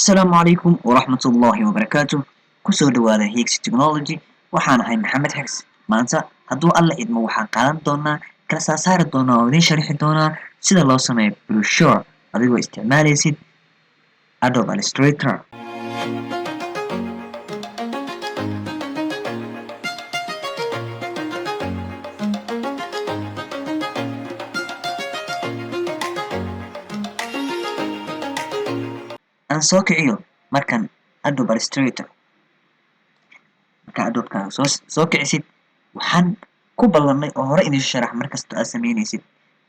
Asalaamu calaykum waraxmatullaahi wabarakaatu. Kusoo dhawaada Higsi Technology. Waxaan ahay Maxamed Xigsi. Maanta, hadduu Alla idmo, waxaan qaadan doonaa, kala saasaari doonaa oo idiin sharixi doonaa sida loo sameeyo brochure adigoo isticmaalaysid Adobe Illustrator. Aan soo kiciyo markan Adobe Illustrator. Marka Adobekaaga soo kicisid, waxaan ku ballanay oo hore idin sharax: markasta aad sameynaysid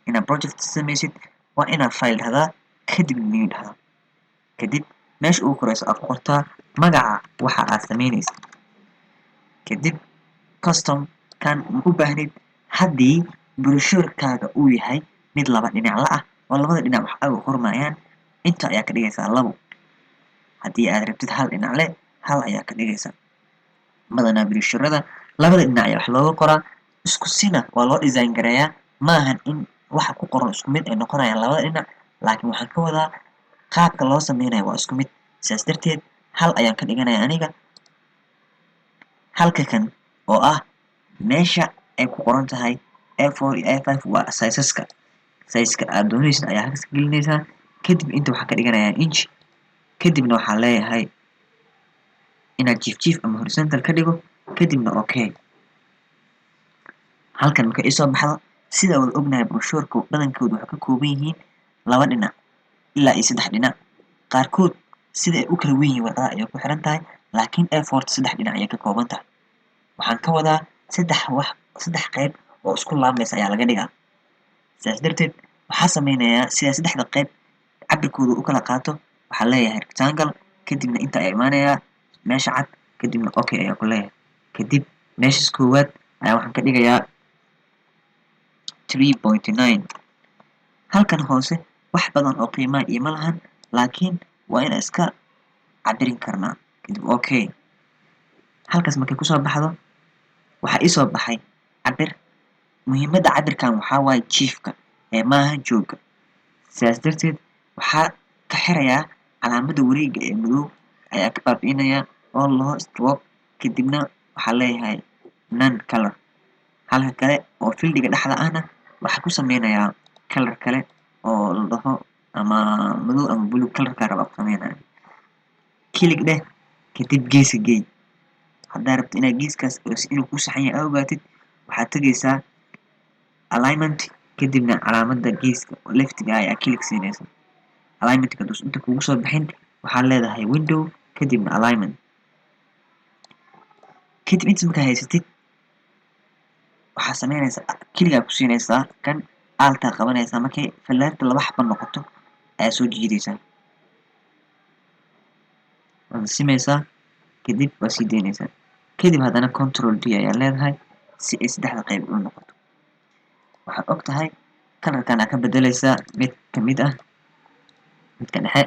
inaad project samaysid, waa inaad file dhahdaa, kadib new dhahdaa, kadib meesha ugu koreyso aad ku qortaa magaca waxa aad sameynaysid. Kadib custom kan ma u baahnid. Haddii brochurekaaga uu yahay mid laba dhinac la ah oo labada dhinac wax ay qormayaan, inta ayaa ka dhigaysaa labo. Haddii aad rabtid hal dhinac le, hal ayaa ka dhigaysaa. Badanaa brochurada labada dhinac ayaa wax looga qoraa, isku sina waa loo design gareeyaa. Maahan in waxa ku qoran isku mid ay noqonayaan labada dhinac, laakiin waxaan ka wadaa qaabka loo sameynayo waa isku mid. Sidaas darteed hal ayaan ka dhiganaya aniga. Halka kan oo ah meesha ay ku qoran tahay A4 iyo A5 waa sizeska. Sizeka aad doonaysid ayaa halkaas ka gelinaysaa. Kadib inta waxaan ka dhiganayaa inch. Kadibna waxaan leeyahay inaad jiif jiif ama horizontal ka dhigo, kadibna okay. Halkan marka iisoo baxdo, sida wada ognahay, brochureka badankoodu waxay ka kooban yihiin laba dhinac ilaa iyo saddex dhinac. Qaarkood sida ay u kala wen yihiin warqadaha ayay ku xiran tahay, laakiin A4 saddex dhinac ayay ka kooban tahay. Waxaan ka wadaa saddex wax, saddex qayb oo isku laabmaysa ayaa laga dhigaa. Sidaas darteed waxaa sameynayaa sidaa saddexda qayb cabirkooda u kala qaato. Waxaa leeyahay rectangle, kadibna inta ayaa imaanayaa meesha cad, kadibna okay ayaa ku leeyahay. Kadib meeshas koowaad ayaa waxaan ka dhigayaa 3.9. Halkan hoose wax badan oo qiimaa iima lahan, laakiin waa inaan iska cabirin karnaa. Kadib okay. Halkaas markay kusoo baxdo, waxaa iisoo baxay cabir. Muhiimadda cabirkan waxaa waaye jiifka ee maaha jooga. Sidaas darteed waxaa ka xirayaa calaamadda wareega ee madow ayaa ka baabi'inayaa oo laho stroke. Kadibna waxaa leeyahay none color. Halka kale oo fildiga dhexda ahna waxaa ku sameynayaa color kale oo la dhaho ama madow ama blue, colorka rabaa ku sameynaya. Click dheh, kadib geeska geey. Haddaa rabto inaad geeskaas inuu ku saxan yahay aa ogaatid, waxaad tegaysaa alignment, kadibna calaamadda geeska leftiga ayaa click siinaysa. Alignmentka haduusan inta kugu soo bixin, waxaad leedahay window, kadibna alignment. Kadib inta markaa haysatid, waxaa sameynaysaa click-gaa ku siinaysaa kan, altaa qabanaysaa. Markay fallaarta laba xaba noqoto ayaa soo jiidaysaa, waad simaysaa, kadib waa sii daynaysaa. Kadib haddana control D ayaa leedahay si ay saddexda qayb u noqoto. Waxaad og tahay colorkan aa ka bedelaysaa mid kamid ah, midka dhexe.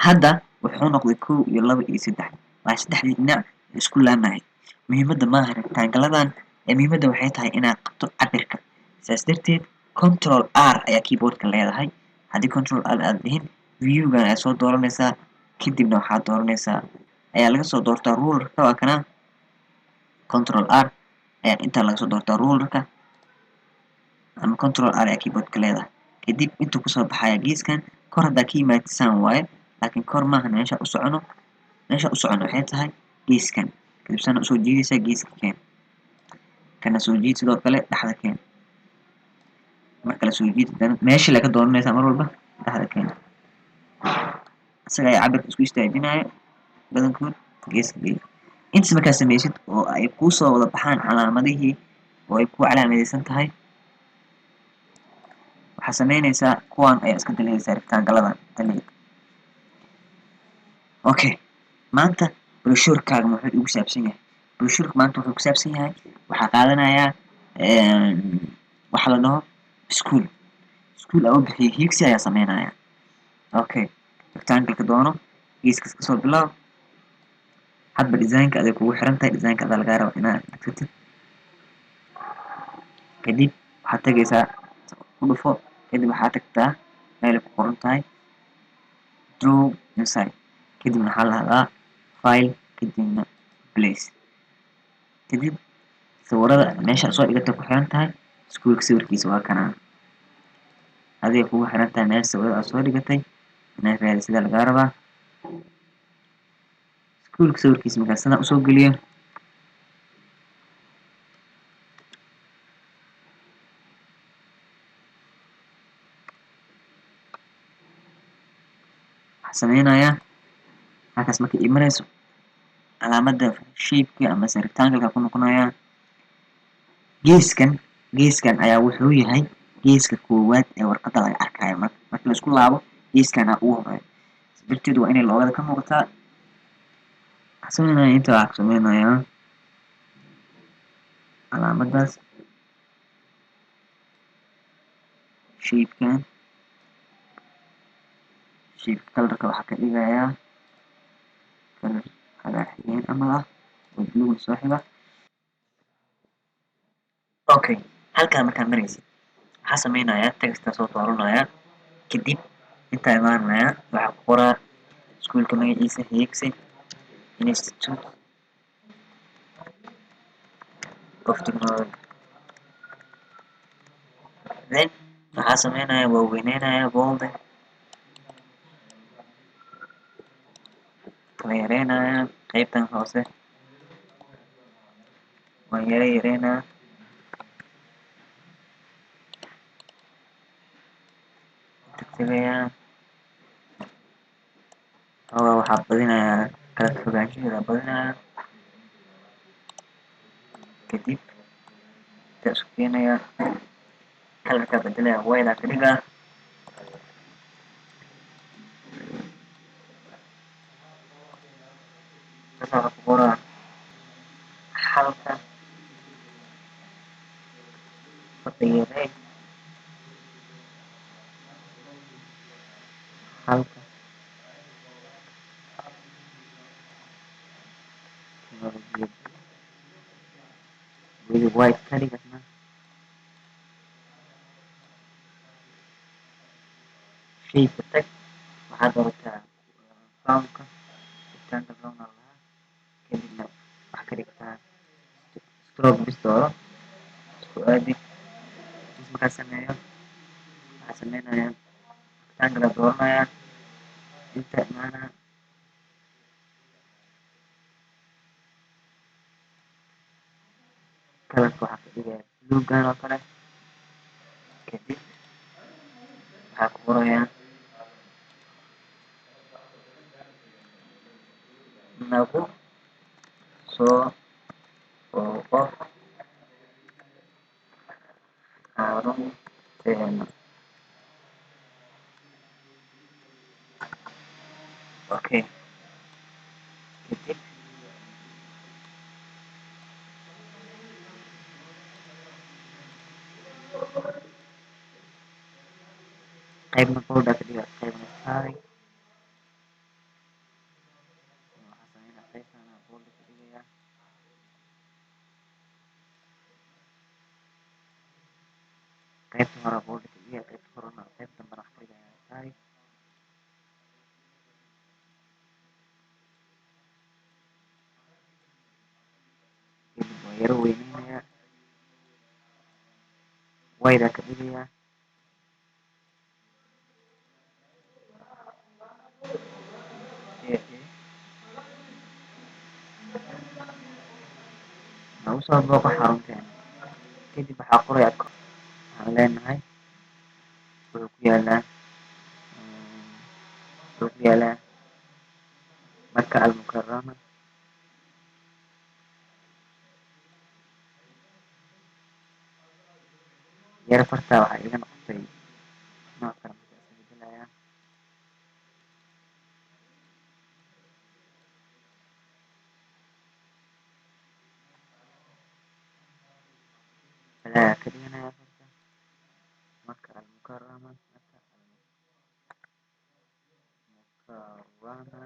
Hadda wuxuu noqday kow iyo laba iyo saddex, waa saddexdii dhinac isku laamahay. Muhiimadda maaha rectangladan ee muhiimadda waxay tahay inaad qabto cabirka. Sidaas darteed control R ayaa keyboardka leedahay. Haddii control R aad dhihin, viewgan ayaa soo dooranaysaa, kadibna waxaad dooranaysaa ayaa laga soo doortaa rulerka. Waa kana, control R ayaa intaa laga soo doortaa rulerka, ama control R ayaa keyboardka leedahay. Kadib intuu kusoo baxaya geeskan kor haddaa ka yimaadisaan waaye, laakiin kor maahan meesha u socono. Meesha u socono waxay tahay geeskan. Kadib sana usoo jiidaysaa, geeska keen, kana soo jiid, sidoo kale dhexda keen, mar kale soo jiid, haddana meesha laga dooranaysaa, mar walba dhexda keen. Isaga ayaa cabirka isku istaajinaya badankood. Geeska geey. Intaas markaa sameysid oo ay kuusoo wada baxaan calaamadihii oo ay ku calaamadeysan tahay, waxaa sameynaysaa kuwan ayaa iska dalihaysaa, rectangladan delete. Okay, maanta brochurekaaga muxuu igu saabsan yahay? Brochureka maanta wuxuu ku saabsan yahay, waxaa qaadanayaa waxa la dhaho school. School aa u bixiyay Higsi ayaa sameynaya. Okay, rectangle-ka doono, geeskas kasoo bilaab. Hadba designka aday kugu xiran tahay, designka adaa lagaa raba inaad degsatid. Kadib waxaad tagaysaa, ku dhufo, kadib waxaad tagtaa meel ay ku qoran tahay draw inside. Kadibna waxaa lahdaa file, kadibna place. Kadib sawirada meesha soo dhigata ku xiran tahay. Iskuulka sawirkiisa waa kanaa. Adiga kugu xiran tahay meesha sawirada aad soo dhigatay inaad raadisida lagaa rabaa. Iskuulka sawirkiisa markaa sidaan usoo geliyo, waxaa sameynayaa halkaas markay ii mareyso calaamada shape-ka amase rectangle-ka ku noqonayaa. Geeskan, geeskan ayaa wuxuu yahay geeska koowaad ee warqadda laga arkayo. Marka la isku laabo, geeskan aa ugu horeeyo. Darteed waa inay logo-da ka muuqataa. Waxaa sameynaya inta, waxaa ku sameynayaa calaamadaas shape-kan. Shape colorka waxaa ka dhigayaa color cagaar xigeen camal ah oo blue soo xiga. Okay, halkaan markaan maraysid, waxaa sameynayaa texta soo dooranaya. Kadib intaa imaanaya, waxaa ku qoraa iskuulka magaciisa, Higsi Institute of Technology. Then waxaa sameynaya, waa weyneynaya, bold kala yareynaya. Qeybtan hoose waan yara yareynaya, tagtegayaa xoogaa. Waxaa badinayaa kala fogaanshaheeda, badinayaa. Kadib intaa isku keenaya, colorkaa bedelaya, white aa ka dhigaa. Saasa waxaa ku qoraa xalka fadhiga, xalka teknolojiyadda. Weli white ka dhig asna. Shape tag, waxaad doorataa roundka, rectangle round aa lahaa. Kadibna waxaa ka dhigtaa stroke bis dooro, isku aadi. Bis markaa sameeyo, waxaa sameynaya rectangle aa dooranaya, inta imaanaya, colorka waxaa ka dhigaya bluegan oo kale. Kadib waxaa ku qorayaa nagu soo booqo xarunteena. Okay, kadib qaybna bold aa ka dhigaa, qaybna italic. Waxaa sameynaa qaybtana bold ka dhigayaa, qaybta hore bold ka dhigaya, qaybta horena, qaybta dambena wax ka dhigayaa italic. Kadib waa yaro weyneynayaa, white aa ka dhigayaa. Nagu soo booqo xarunteena. Kadib waxaa qoraya, waxaan leenahay wuxuu ku yaalaa, wuxuu ku yaalaa Maka Almukarama. Yara fartaa waxaa iga noqotay nooc kale, marka iska bedelayaa. Balaa ka dhiganaya farta Maka Almukarama, Maka Almukarama,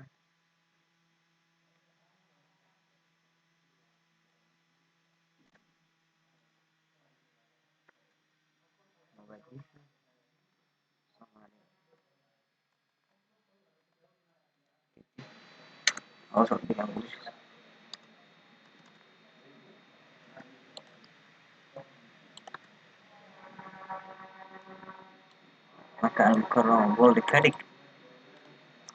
Mogadishu, Soomaaliya. Kadib Hoos u dhigaa Muqdisho. Marka Al-Mukarrama bold ka dhig.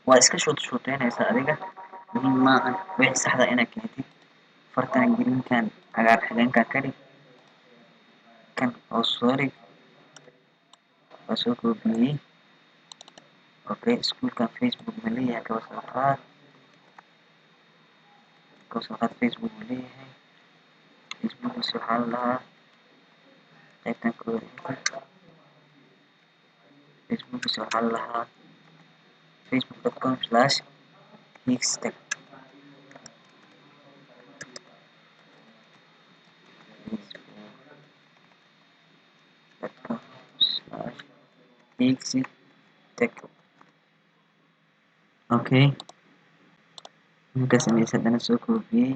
Waa iska shuuteynaysaa adiga, muhiim maahan wixii saxda inaad keentid. Fartan greenkan cagaar xigeenkan ka dhig, kan hoos soo dhig, waa soo koobiyey. Okay, iskuulkan Facebook ma leeyahay? Kaba soo qaad, kaba soo qaad. Facebook ma leeyahay? Facebookiisa waxaa la dhahaa qaybtan kooda inta. Facebookiisa waxaa la dhahaa facebook.com/higstech, facebook.com/higstech. Okay, markaa sameysa haddana soo koobiyey.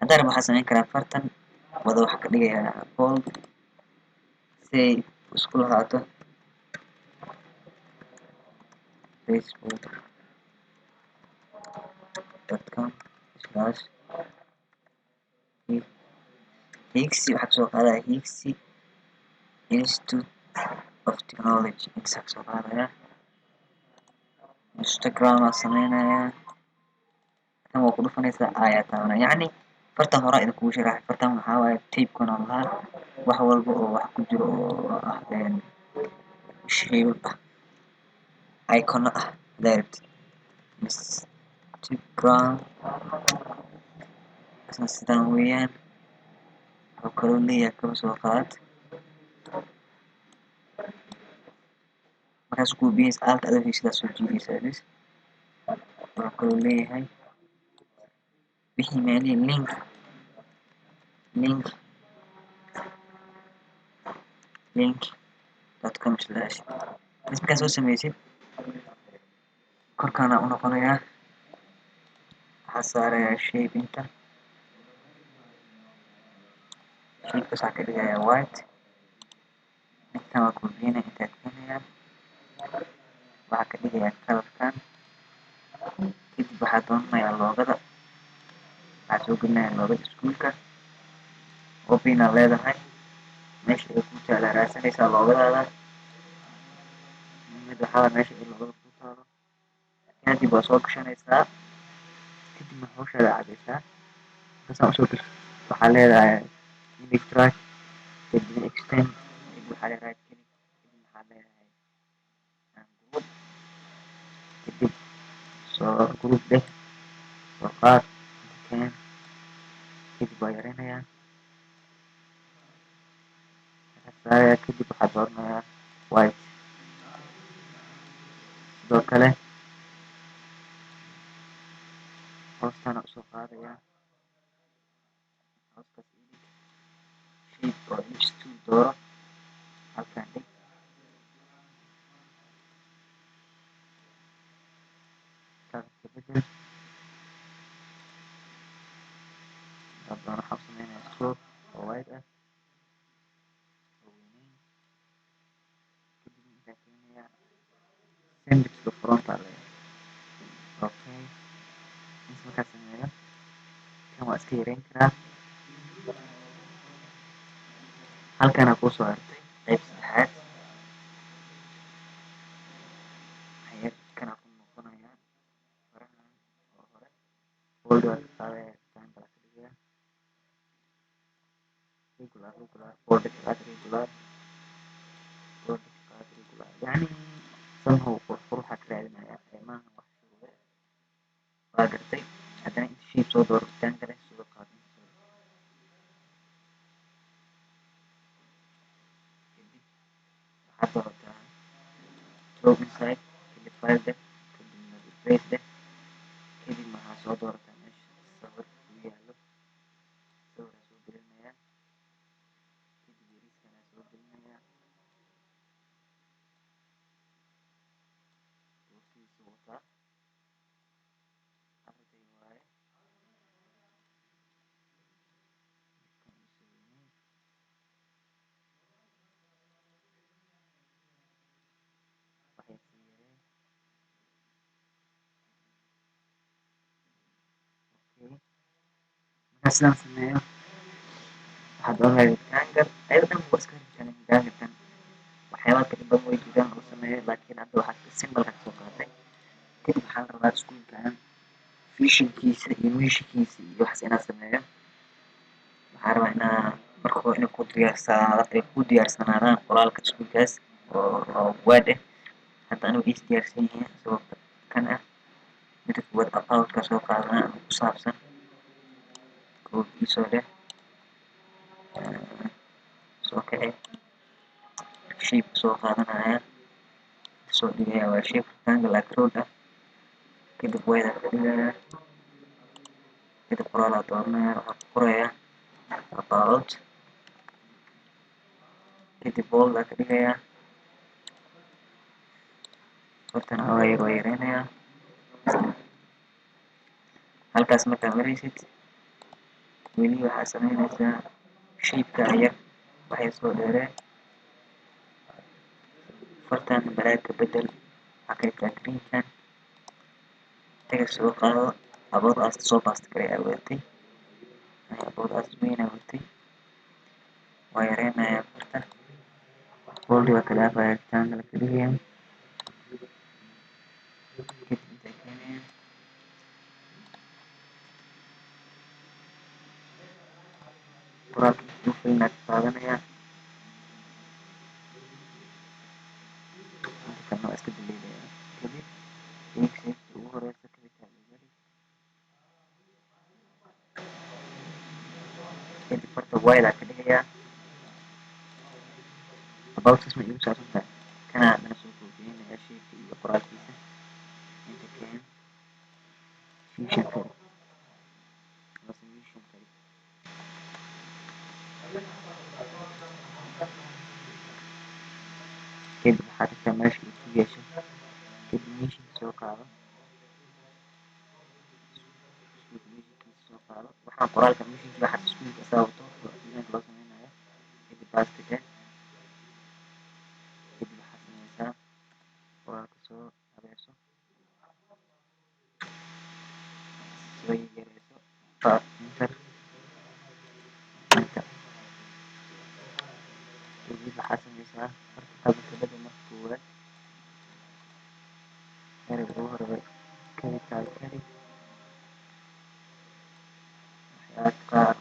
Haddana waxaa sameyn karaa fartan wada waxaa ka dhigayaa bold si ay isku lahaato. facebook.com/higsi. Waxaa kasoo qaadaya Higsi Institute of Technology, intasaa kasoo qaadaya. Instagram aa sameynayaa, kan waa ku dhufanaysaa, ayaa taabanaya. Yacni fartan horaa idinkugu sharaxay. Fartan waxaa waaye type-kan oo lahaa wax walba oo wax ku jiro oo ah shape ah, icon ah hadaa rabtid. Instagram isna sidaan weeyaan. Wuxuu kaloo leeyahay, kaba soo qaad, markaas koobiyeysa, alt adoo sidaas soo jiidaysaa bis. Wuxuu kaloo leeyahay wixii meelihii link, link, link.com/ bas. Markaa soo sameysid, korkaana u noqonayaa, waxaa saarayaa shape inta. Shape-kaas waxaa ka dhigayaa white. Intan waa koobiyeyna, intaa keenayaa, waxaa ka dhigayaa colorkan. Kadib waxaa doonanayaa logo-da, waxaa soo gelinayaa logo-da iskuulka. Open aa leedahay, meesha ay ku taala raadsanaysaa logo-daada. Mid waxaa meesha ay logo-da ku taalo, kadib waa soo gashanaysaa, kadibna hawshaada cadaysaa. Markaasaan usoo gasho, waxaa leedahay image track, kadibna extend, kadib waxaa leedahay right click, kadib waxaa leedahay group, kadib soo group dheh, soo qaad, inta keen, kadib waa yareynayaa, saaraya, kadib waxaa dooranayaa white. Sidoo kale hoostaana usoo qaadayaa, hoostaas idhig, shape oo ellipse tool dooro, halkaan dhig. Colorka bedel haddaan doono. Waxaan u sameynayaa stroke oo white ah oo weyneyn, kadib intaan keenayaa, send to the front aa leeyahay. Okay, inta markaa sameeyo, kan waa iska yareyn karaa. Halkanaa kuusoo hartay qayb saddexaad. Waxyar kanaa ku noqonayaa, farahan oo hore bold waa ka qaadaya, rectangle ka dhigayaa, regular, regular, bold ka qaad, regular, bold ka qaad, regular. Yacni somehow qurux quruxaa ka raadinaya ee maaha wax shuruude. Waa gartay. Haddana inta shape soo dooro, rectangle soo qaad, inta soo kadib waxaad doorataa draw inside, kadib file dheh, kadibna replace dheh, kadibna waxaa soo doorataa meesha sawirka ku yaalo. Sawiraa soo gelinayaa, kadib yariiskanaa soo gelinayaa, boorsidiisa wataa, arday waaye. Kan isoo weyney, wax yar sii yaree. Markaa sidaan sameeyo, waxaad dooranaya rectangle. Ayada dhan waa iska rectangle. Tan waxyaabaha kala badan way jiraan oo sameeyo, laakiin hadda waxaa simple-ka kasoo qaatay. Kadib waxaa la rabaa iskuulkan visionkiisa iyo missionkiisa iyo waxaas inaan sameeyo. Waxaa rabaa inaa marka hore inay ku diyaarsanaa ay ku diyaarsanaadaan qoraalka iskuulkaas oo Word ah. Hadda anigu is diyaarsan yihiin isagoo kan ah. Mida koowaad, about-ka soo qaadanaa ama ku saabsan. Copy isoo dheh, soo kici. Shape soo qaadanaya, soo dhigaya, waa shape rectangle like road ah. Kadib white ka dhigaya. Kadib qoraalaa dooranaya, waxaa ku qoraya about. Kadib bold aa ka dhigaya, fartan xoogaa yar waa yareynaya. Halkaas markaa maraysid, weli waxaa sameynaysaa shape-ka yar waxay soo dheeree. Fartan black ka bedel, waxaa ka dhigtaa greenkan. Text soo qaado, about us soo paste garay aa wadatay, about us weyn aa wadatay. Waa yareynayaa farta, bold waa ka dhaafaya, rectangle ka dhigaya. Kadib intaa keenaya, qoraalka inta ugu filan ka qaadanaya, inta kalena waa iska delete-aya. Kadib shape ugu horeysa capital geli. Kadib farta white aa ka dhigayaa. About us ma igu saabsan tahay? Kana haddana soo koobiyeynaya shape iyo qoraalkiisa, inta keen, fusion ka dhig amase mission ka dhig. Kadib waxaad tagtaa meesha uu ku yeesho. Kadib missionka soo qaado, iskuulka missionkiisa soo qaado. Waxaan qoraalka missionki waxaas iskuulka asaa wato oo deegaanka loo sameynayo. Kadib paste dheh. Kadib waxaad sameysaa qoraalka soo habeeso, soo yareyso, enter, enter. Kadib waxaad sameysaa farta qabanka bedel. Marka koowaad ereyga ugu horeeya capital ka dhig. Waxyaalaha qaar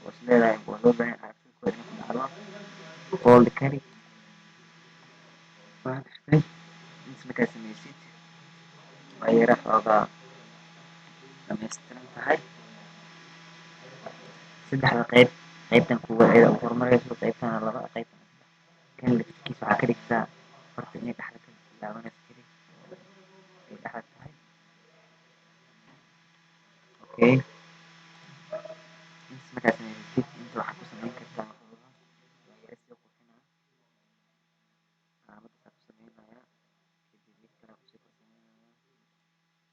oo is leedahay waa loo baahan yahay aragtida koowaad inay ku dhacdo, bold ka dhig. Waa gartay. Inta markaad sameysid, waa yara xoogaa dhammaystiran tahay saddexda qayb. Qaybtan koowaad ayada ugu horumarayso, qaybtana laba, qaybtana saddex. Kan laftirkiisa waxaa ka dhigtaa farta inay dhexda ka bilaabanayso ka dhig, ay dhexda tahay. Okay, intaas markaad sameysid, inta waxaad ku sameyn kartaa xoogaa waa yara sii qurxinaa. Calaamadaasaa ku sameynaya. Kadib mid kale kusii kor sameynaya.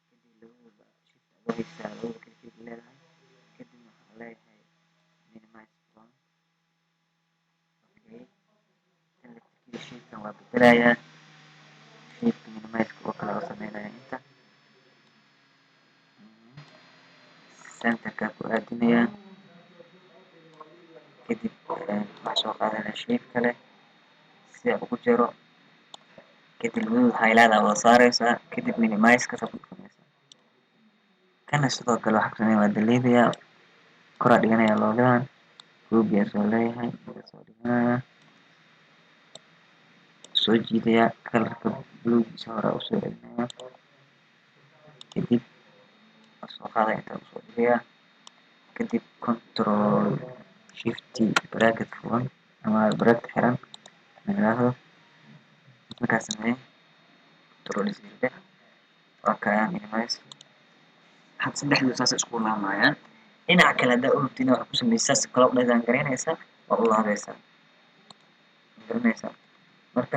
Kadib labadaba shift adoo haysaa, labadaba kala click leedahay. Kadibna waxaan leeyahay minimize font. Okay, tan laftirkiisa shape-kan waa bedelayaa, shape-ka minimize-ka oo kale oo sameynaya. Inta centerka ku aadinayaa. Kadib waxaa soo qaadanaya shape kale si aan ugu jaro. Kadib labadooda highlight aa wada saareysaa, kadib minimize-ka ku dhufanaysaa. Kana sidoo kale waxaa ku sameynaya, waa delete-ayaa, koraa dhiganaya logo-dan, copy aa soo leeyahay, inta soo dhiganaya, soo jiidaya, colorka bluegiisa hore usoo celinaya. Kadib waa soo qaadaya, inta usoo dhigaya. Kadib control shift bracket furan ama bracket xiran aan iraahdo. Markaa sameeyo, control zero, waa kaya minimize. Had saddexdu saas isku laamayaan. Dhinaca kale haddaa u rabtid inaad wax ku sameysid, saas kale u design garaynaysaa, waa u laabaysaa, garanaysaa. Marka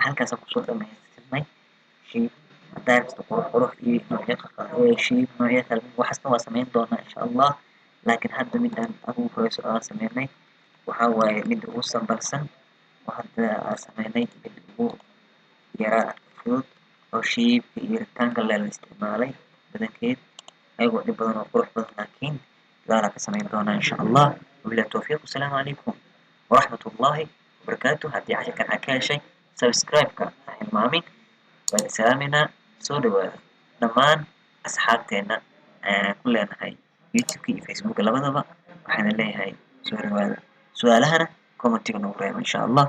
halkaasaan kusoo dhamaystirnay shape. Haddaa rabtid qurux qurux iyo noocyo shape, noocyo kale, waxaasna waa sameyn doonaa insha Allah. Laakiin hadda midaan ugu horeyso aan sameynay waxaa waaye midda ugu sambalsan oo hadda aan sameynay, mid ugu yara fudud oo shape iyo rectangle la isticmaalay badankeed, ayagoo dhib badan oo qurux badan, laakiin Gadaalaa ka samayn doonaa, insha Allah. Wabillahi towfiiq. Wasalaamu calaykum waraxmat ullahi wabarakaatu. Haddii cashirkan aad ka heshay, subscribe-ka ha hilmaamin. Waan salaameynaa. Soo dhawaada dhammaan asxaabteena ku leenahay YouTube-ka iyo Facebooka labadaba. Waxaana leeyahay soo dhawaada. Su-aalahana commentiga noogu reeba, insha Allah.